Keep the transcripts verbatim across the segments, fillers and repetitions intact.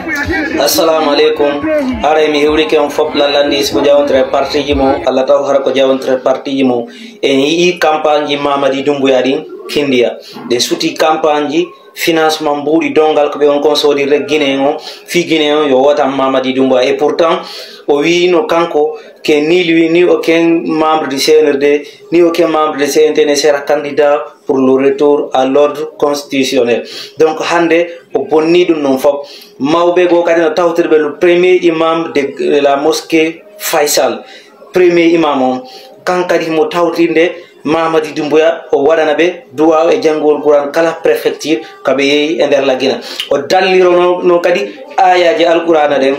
Assalamu aleykum. Haray mi hewrike on fof lallandi si ko jawontere partiji mum, Allah taw hara ko jawontere partiji mum. En yi'i campagne ji Mamadi Doumbouya ɗin kindiya. Ɗe suti campagne ji financement mbuuɗi dongal ko ɓe on kon soodirde Guinée on, fii Guinée on yo wotan Mamadi Doumbouya. Et pourtant, o wi'ino kanko ke ni lui, ni aucun membre du C N R D, ni aucun membre du C N T ne sera candidat pour le retour à l'ordre constitutionnel. Donc hannde o bonni ɗum ɗum fof. Mawɓe goo kadi no tawtirɓe le premier imam de la mosquée Faisal. Premier imam on, kan kadi mo tawtinde Mamadi Doumbouya, o waɗana ɓe duwaaw e janngugol Qur'an kala préfecture ka ɓe yehi e nder Lagina. O dallirono noon kadi ayaji Alqur'ana ɗen.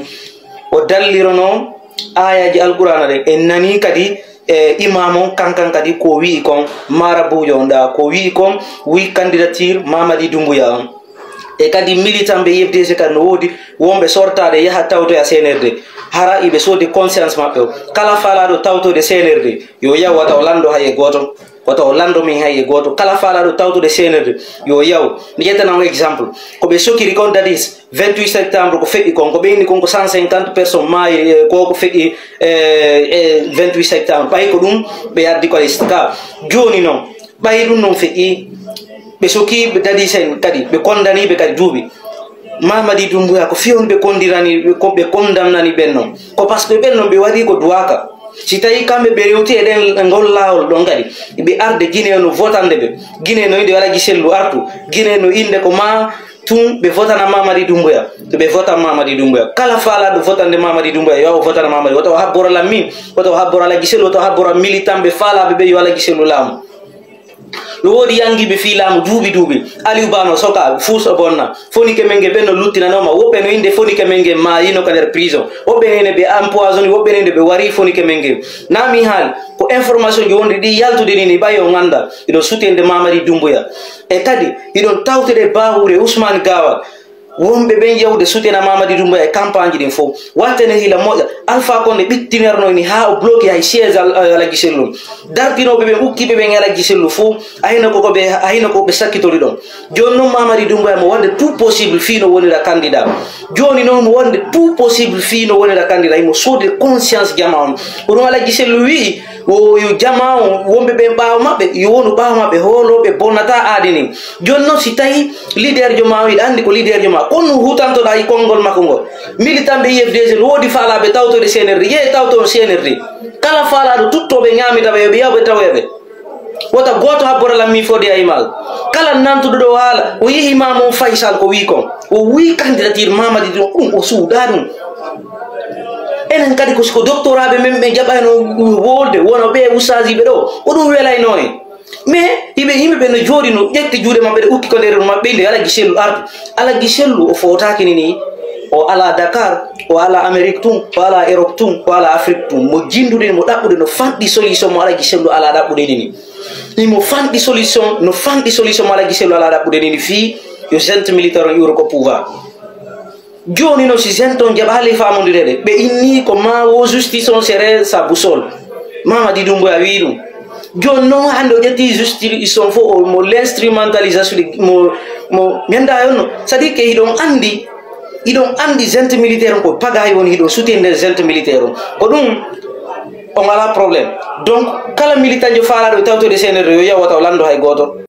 O dallirono ayaji Alqur'ana ɗen. En nani kadi e imam on kankan kadi ko wi'i kon, marabuujo on ɗa ko wi'i kon, wi candidature Mamadi Doumbouya on. E kadi militant ɓe U F D C kadi no woodi wonɓe sortaade yaha tawtoya C N R D. Hara iɓe soodi conscience maɓɓe o. Kala faalaaɗo tawtoyde C N R D, yo yaw wata o lanndo hay e gooto. Wata o lanndo min hay e gooto. Kala faalaaɗo tawtude C N R D, yo yaw. Mi ƴettana on exemple. Ko ɓe sokiri kon dadis vingt-huit septembre ko feƴƴi kon. Ko ɓe inni kon ko cent cinquante personnes maayi, eh, ko ko feƴƴi, eh, eh, vingt-huit septembre. Ɓay ko ɗum ɓe addi ko ka. Jooni noon, ɓay ɗum noon feƴƴi, ɓe soki ɓe dadis en kadi, ɓe kondani ɓe kadi duuɓi. Mamadi Doumbouya, ko fii honɗun ɓe kondirani, ɓe ko, ɓe kondamnani ɓen non? Ko parce que ɓen non ɓe waɗi ko duwaaka. Si tawi kamɓe ɓe rewti e ɗen, e ngol laawol ɗon kadi, ɓe arde Guinée no votande ɓe. Guinée no inde Alaji Sellu artu. Guinée no inde ko ma tun ɓe votana Mamadi Doumbouya. To ɓe votan Mamadi Doumbouya. Kala faalaaɗo votande Mamadi Doumbouya, yo o votana Mamadi. Wota o habbora lammi, wota o habbora Alaji Sellu, wota o habbora militant ɓe faalaaɓe ɓe yo Alaji Sellu laamu. No woodi yanngiiɓe fii laamu duuɓi duuɓi. Aliou Ba no soka, fuus o bonna. Fonike men nge ɓen no luttinanooma. Woɓɓe no innde fonike men nge maayino ka nder prison. Woɓɓe ne ɓe empoisoni, woɓɓe ne ɓe wari fonike men nge. Naa mi haali, ko information ji wonɗi ɗi yaltude ni, ni ɓay on annda. Iɗon sutinde Mamadi Doumbouya. E kadi, iɗon tawtide Bahure Ousmane Gawal. Wonɓe ɓen yahude sutena Mamadi Doumbouya e campagne ɗin fof. Wattene hila moƴƴa. Alpha Condé ɓittinirno ni haa o bloqué hay siège Al-, Alaji Sellu. Dartinooɓe ɓen, ukkiiɓe ɓen Alaji Sellu fof, ayno ko, ko ɓe, ayno ko ɓe sakkitori ɗon. Jooni noon Mamadi Doumbouya mo waɗde tout possible fii no wonira candidat. Jooni noon mo waɗde tout possible fii no wonira candidat. Himo soodi conscience jama on. Ko ɗum Alaji Sellu wi'i, o yo jama on, wonɓe ɓen ɓaawo maɓɓe, yo wonu ɓaawo maɓɓe hoolooɓe bonnata aadi ndin. Jooni noon si tawi leader jo ma, hiɗa anndi ko leader jo ma, kono hutantoɗaa e konngol makko ngol. Militant ɓe U F D C no woodi faalaaɓe tawtoyde C N R D, yehe tawto on C N R D. Kala faalaaɗo tuttooɓe ŋaamita ɓe, yo ɓe yaw ɓe tawoya ɓe. Wota gooto habbora lammi fodde e maal. Kala nantuɗo ɗo haala, o yehi ma mo Faisal ko wii kon. O wii candidature Mamadi ɗum, ɗum o suuɗaa ɗum. Enen kadi ko siko doctorat ɓe men ɓe jaɓayno wolde, wona ɓe ustaajiiɓe ɗo, ko ɗum welayno en. Mais yimɓe, yimɓe ɓe no jooɗi no ƴetti juuɗe maɓɓe, ɗe ukki ko nder maɓɓe, ɓe inde Alaji Sellu artu. Alaji Sellu o footaaki ni ni, o ala Dakar, o ala Amérique tun, o ala Europe tun, o ala Afrique tun. Mo jinndude, mo ɗaɓɓude, no fanɗi solution mo Alaji Sellu ala ɗaɓɓude ni ni. Himo fanɗi solution, no fanɗi solution mo Alaji Sellu ala ɗaɓɓude ni ni fii yo junte militaire on iwro ko pouvoir. Jooni noon, si junte on jaɓaali faamondireede, ɓe inni ko ma wo justice on serait sa boussole. Mamadi Doumbouya wii ɗum. Jooni noon, hannde o ƴetti justice on fof, o, mo l'instrumentalisation de, mo, mo, mi anndaa on no. C'est-à-dire que hiɗon anndi, hiɗon anndi junte militaire on ko pagaille woni, hiɗon sutinde junte militaire on. Ko ɗum, on alaa problème. Donc, kala militant jo faalaaɗo tawtoyde C N R D, yo yaw wata o lanndo hay gooto.